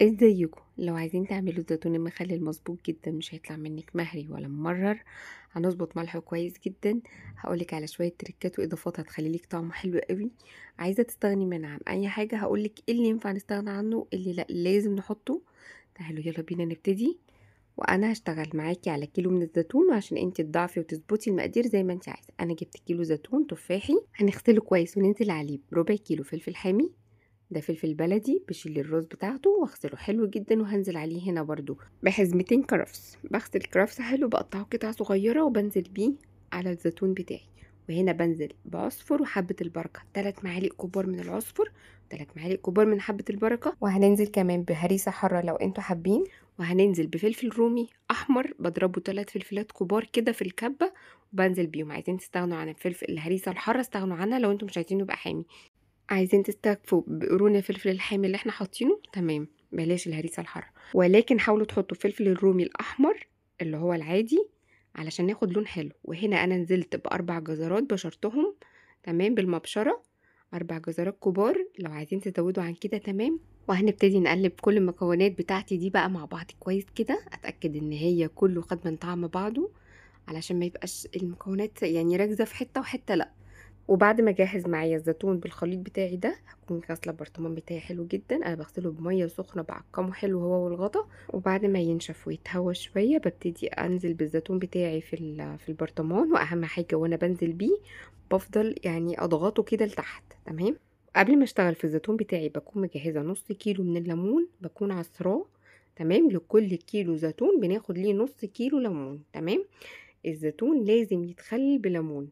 ازيكم؟ لو عايزين تعملوا الزيتون المخلل مظبوط جدا، مش هيطلع منك مهري ولا ممرر. هنظبط ملحة كويس جدا. هقولك على شوية تريكات واضافات هتخلي لك طعمه حلو قوي. عايزه تستغني من عن اي حاجة هقولك ايه اللي ينفع نستغنى عنه، اللي لا لازم نحطه. تعالوا يلا بينا نبتدي. وانا هشتغل معاكي على كيلو من الزيتون عشان انت تضعفي وتظبطي المقادير زي ما انت عايزه. انا جبت كيلو زيتون تفاحي، هنغسله كويس وننزل عليه بربع كيلو فلفل حامي، ده فلفل بلدي بشيل الروز بتاعته واغسله حلو جدا. وهنزل عليه هنا برضو بحزمتين كرفس، بغسل الكرفس حلو، بقطعه قطع صغيرة وبنزل بيه على الزيتون بتاعي. وهنا بنزل بعصفر وحبه البركة، 3 معالق كبار من العصفر، 3 معالق كبار من حبه البركة. وهننزل كمان بهريسه حارة لو انتوا حابين. وهننزل بفلفل رومي احمر، بضربه 3 فلفلات كبار كده في الكبه وبنزل بيهم. عايزين تستغنوا عن الفلفل الهريسه الحارة استغنوا عنها لو انتوا مش عايزينه يبقى حامي. عايزين تستكفوا بقرون الفلفل الحامي اللي احنا حاطينه، تمام، بلاش الهريسه الحارة، ولكن حاولوا تحطوا فلفل الرومي الاحمر اللي هو العادي علشان ناخد لون حلو. وهنا انا نزلت ب4 جزرات بشرتهم، تمام، بالمبشره، 4 جزرات كبار، لو عايزين تزودوا عن كده تمام. وهنبتدي نقلب كل المكونات بتاعتي دي بقى مع بعض كويس كده، اتاكد ان هي كله خد من طعم بعضه علشان ما يبقاش المكونات يعني راكزه في حتة وحتة لا. وبعد ما اجهز معايا الزيتون بالخليط بتاعي ده، هكون غاسله البرطمان بتاعي حلو جدا. انا بغسله بميه سخنة، بعقمه حلو هو والغطا. وبعد ما ينشف ويتهوى شوية ببتدي انزل بالزيتون بتاعي في البرطمان. واهم حاجة وانا بنزل بيه بفضل يعني اضغطه كده لتحت، تمام. قبل ما اشتغل في الزيتون بتاعي بكون مجهزة نص كيلو من الليمون، بكون عصراه، تمام. لكل كيلو زيتون بناخد ليه نص كيلو ليمون، تمام. الزيتون لازم يتخلل بليمون.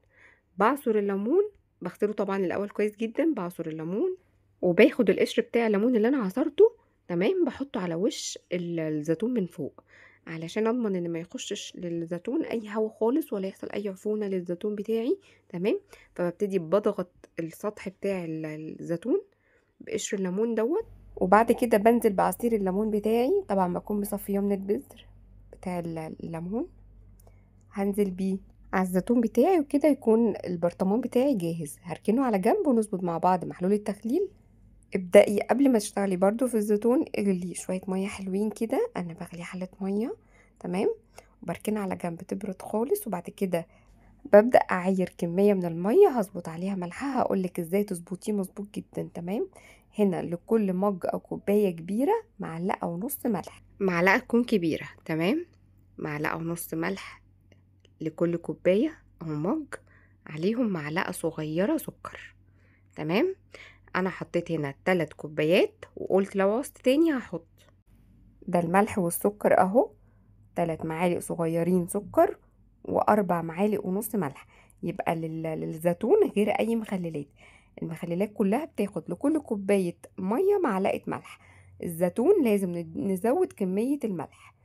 بعصر الليمون، بغسله طبعا الاول كويس جدا، بعصر الليمون وباخد القشر بتاع الليمون اللي انا عصرته، تمام، بحطه على وش الزيتون من فوق علشان اضمن ان ما يخشش للزيتون اي هوا خالص ولا يحصل اي عفونه للزيتون بتاعي، تمام. فببتدي بضغط السطح بتاع الزيتون بقشر الليمون دوت. وبعد كده بنزل بعصير الليمون بتاعي، طبعا بكون مصفيه من البذر بتاع الليمون، هنزل بيه على الزيتون بتاعي. وكده يكون البرطمان بتاعي جاهز. هركنه على جنب ونظبط مع بعض محلول التخليل. ابدأي قبل ما تشتغلي برضو في الزيتون اغلي شوية مية حلوين كده، انا بغلي حلة مية، تمام، وبركنها على جنب تبرد خالص. وبعد كده ببدأ اعير كمية من المية، هظبط عليها ملحها، هقولك ازاي تظبطيه مظبوط جدا، تمام. هنا لكل مج او كوباية كبيرة 1.5 معلقة ملح، معلقة تكون كبيرة، تمام، 1.5 معلقة ملح لكل كوباية او مج، عليهم معلقة صغيرة سكر، تمام. انا حطيت هنا 3 كوبايات وقلت لو عوزت تاني هحط. ده الملح والسكر اهو، 3 معالق صغيرين سكر و4.5 معالق ملح. يبقى للزيتون غير اي مخللات، المخللات كلها بتاخد لكل كوباية مية معلقة ملح. الزيتون لازم نزود كمية الملح،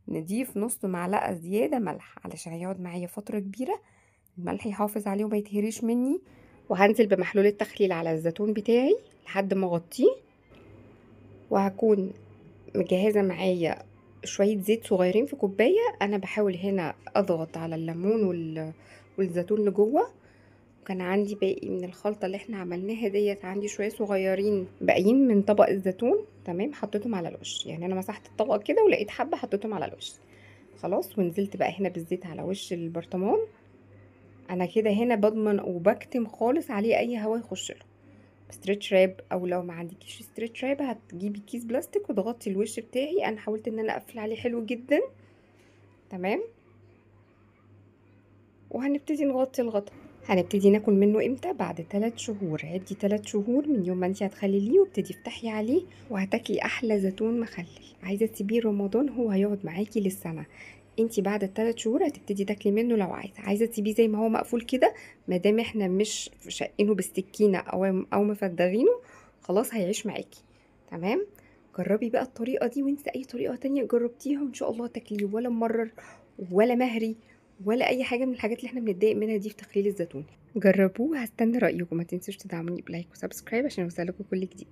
نضيف نص معلقة زيادة ملح علشان هيقعد معايا فترة كبيرة، الملح يحافظ عليه وما يتهريش مني. وهنزل بمحلول التخليل على الزيتون بتاعي لحد ما اغطيه. وهكون مجهزة معايا شوية زيت صغيرين في كوباية. انا بحاول هنا اضغط على الليمون والزيتون اللي جوه. وكان عندي باقي من الخلطة اللي احنا عملناها ديت، عندي شوية صغيرين باقيين من طبق الزيتون، تمام، حطيتهم على الوش. يعني انا مسحت الطبق كده ولقيت حبة حطيتهم على الوش، خلاص. ونزلت بقى هنا بالزيت على وش البرطمان. انا كده هنا بضمن وبكتم خالص عليه اي هوا يخش له. stretch wrap، او لو ما عندكيش stretch wrap هتجيبي كيس بلاستيك وتغطي الوش بتاعي. انا حاولت ان انا اقفل عليه حلو جدا، تمام. وهنبتدي نغطي الغطا. هنبتدي ناكل منه امتى؟ بعد 3 شهور. عدي 3 شهور من يوم ما انتي هتخلليه وابتدي افتحي عليه، وهتاكلي احلى زيتون مخلل. عايزه تسيبيه رمضان هو هيقعد معاكي للسنة. انتي بعد ال3 شهور هتبتدي تاكلي منه لو عايزه. عايزه تسيبيه زي ما هو مقفول كده، ما دام احنا مش شقينه بالسكينة او مفدغينه، خلاص هيعيش معاكي، تمام. جربي بقى الطريقة دي وانسي اي طريقه تانية جربتيها، وان شاء الله تاكليه ولا ممرر ولا مهري ولا اي حاجة من الحاجات اللي احنا بنتضايق منها دي في تخليل الزيتون. جربوه، هستنى رايكم. ما تنسوش تدعموني ب like و subscribe عشان يوصلكم كل جديد.